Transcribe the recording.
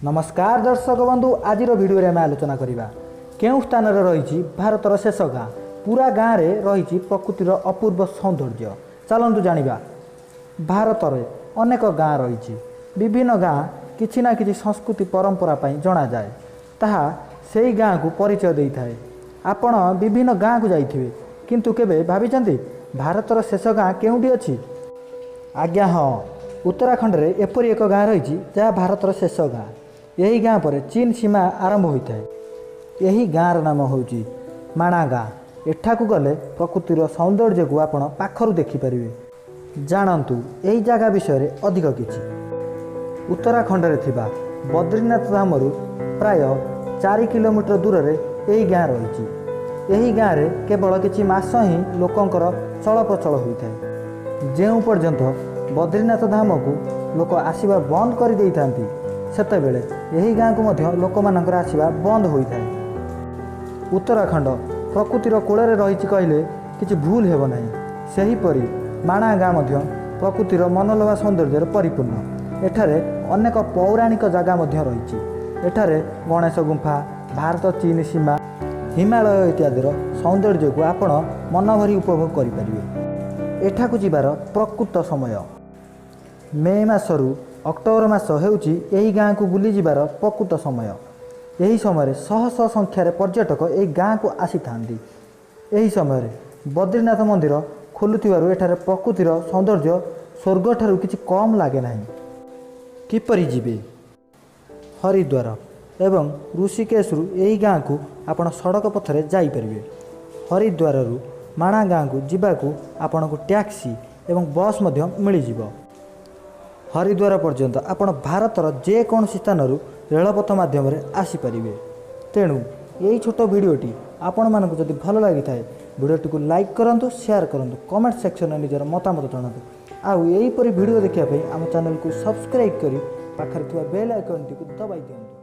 ନମସ୍କାର ଦର୍ଶକ ବନ୍ଧୁ, ଆଜିର ଭିଡ଼ିଓରେ ଆମେ ଆଲୋଚନା କରିବା କେଉଁ ସ୍ଥାନରେ ରହିଛି ଭାରତର ଶେଷ ଗାଁ। ପୁରା ଗାଁରେ ରହିଛି ପ୍ରକୃତିର ଅପୂର୍ବ ସୌନ୍ଦର୍ଯ୍ୟ। ଚାଲନ୍ତୁ ଜାଣିବା। ଭାରତରେ ଅନେକ ଗାଁ ରହିଛି। ବିଭିନ୍ନ ଗାଁ କିଛି ନା କିଛି ସଂସ୍କୃତି ପରମ୍ପରା ପାଇଁ ଜଣାଯାଏ, ତାହା ସେଇ ଗାଁକୁ ପରିଚୟ ଦେଇଥାଏ। ଆପଣ ବିଭିନ୍ନ ଗାଁକୁ ଯାଇଥିବେ, କିନ୍ତୁ କେବେ ଭାବିଛନ୍ତି ଭାରତର ଶେଷ ଗାଁ କେଉଁଠି ଅଛି? ଆଜ୍ଞା ହଁ, ଉତ୍ତରାଖଣ୍ଡରେ ଏପରି ଏକ ଗାଁ ରହିଛି ଯାହା ଭାରତର ଶେଷ ଗାଁ। ଏହି ଗାଁ ପରେ ଚୀନ ସୀମା ଆରମ୍ଭ ହୋଇଥାଏ। ଏହି ଗାଁର ନାମ ହେଉଛି ମାଣା ଗାଁ। ଏଠାକୁ ଗଲେ ପ୍ରକୃତିର ସୌନ୍ଦର୍ଯ୍ୟକୁ ଆପଣ ପାଖରୁ ଦେଖିପାରିବେ। ଜାଣନ୍ତୁ ଏହି ଜାଗା ବିଷୟରେ ଅଧିକ କିଛି। ଉତ୍ତରାଖଣ୍ଡରେ ଥିବା ବଦ୍ରିନାଥ ଧାମରୁ ପ୍ରାୟ 4 କିଲୋମିଟର ଦୂରରେ ଏହି ଗାଁ ରହିଛି। ଏହି ଗାଁରେ କେବଳ କିଛି ମାସ ହିଁ ଲୋକଙ୍କର ଚଳପ୍ରଚଳ ହୋଇଥାଏ। ଯେଉଁ ପର୍ଯ୍ୟନ୍ତ ବଦ୍ରିନାଥ ଧାମକୁ ଲୋକ ଆସିବା ବନ୍ଦ କରିଦେଇଥାନ୍ତି, ସେତେବେଳେ ଏହି ଗାଁକୁ ମଧ୍ୟ ଲୋକମାନଙ୍କର ଆସିବା ବନ୍ଦ ହୋଇଥାଏ। ଉତ୍ତରାଖଣ୍ଡ ପ୍ରକୃତିର କୋଳରେ ରହିଛି କହିଲେ କିଛି ଭୁଲ ହେବ ନାହିଁ। ସେହିପରି ମାଣା ଗାଁ ମଧ୍ୟ ପ୍ରକୃତିର ମନଲୋଭା ସୌନ୍ଦର୍ଯ୍ୟରେ ପରିପୂର୍ଣ୍ଣ। ଏଠାରେ ଅନେକ ପୌରାଣିକ ଜାଗା ମଧ୍ୟ ରହିଛି। ଏଠାରେ ଗଣେଶ ଗୁମ୍ଫା, ଭାରତ ଚୀନ ସୀମା, ହିମାଳୟ ଇତ୍ୟାଦିର ସୌନ୍ଦର୍ଯ୍ୟକୁ ଆପଣ ମନଭରି ଉପଭୋଗ କରିପାରିବେ। ଏଠାକୁ ଯିବାର ପ୍ରକୃତ ସମୟ ମେ ମାସରୁ ଅକ୍ଟୋବର ମାସ ହେଉଛି ଏହି ଗାଁକୁ ବୁଲିଯିବାର ପ୍ରକୃତ ସମୟ। ଏହି ସମୟରେ ଶହ ଶହ ସଂଖ୍ୟାରେ ପର୍ଯ୍ୟଟକ ଏହି ଗାଁକୁ ଆସିଥାନ୍ତି। ଏହି ସମୟରେ ବଦ୍ରିନାଥ ମନ୍ଦିର ଖୋଲୁଥିବାରୁ ଏଠାରେ ପ୍ରକୃତିର ସୌନ୍ଦର୍ଯ୍ୟ ସ୍ୱର୍ଗଠାରୁ କିଛି କମ୍ ଲାଗେ ନାହିଁ। କିପରି ଯିବେ? ହରିଦ୍ୱାର ଏବଂ ଋଷିକେଶରୁ ଏହି ଗାଁକୁ ଆପଣ ସଡ଼କ ପଥରେ ଯାଇପାରିବେ। ହରିଦ୍ୱାରରୁ ମାଣା ଗାଁକୁ ଯିବାକୁ ଆପଣଙ୍କୁ ଟ୍ୟାକ୍ସି ଏବଂ ବସ୍ ମଧ୍ୟ ମିଳିଯିବ। ହରିଦ୍ୱାର ପର୍ଯ୍ୟନ୍ତ ଆପଣ ଭାରତର ଯେକୌଣସି ସ୍ଥାନରୁ ରେଳପଥ ମାଧ୍ୟମରେ ଆସିପାରିବେ। ତେଣୁ ଏହି ଛୋଟ ଭିଡ଼ିଓଟି ଆପଣମାନଙ୍କୁ ଯଦି ଭଲ ଲାଗିଥାଏ, ଭିଡ଼ିଓଟିକୁ ଲାଇକ୍ କରନ୍ତୁ, ସେୟାର କରନ୍ତୁ, କମେଣ୍ଟ ସେକ୍ସନରେ ନିଜର ମତାମତ ଜଣାନ୍ତୁ। ଆଉ ଏହିପରି ଭିଡ଼ିଓ ଦେଖିବା ପାଇଁ ଆମ ଚ୍ୟାନେଲକୁ ସବସ୍କ୍ରାଇବ୍ କରି ପାଖରେ ଥିବା ବେଲ୍ ଆଇକନ୍ଟିକୁ ଦବାଇ ଦିଅନ୍ତୁ।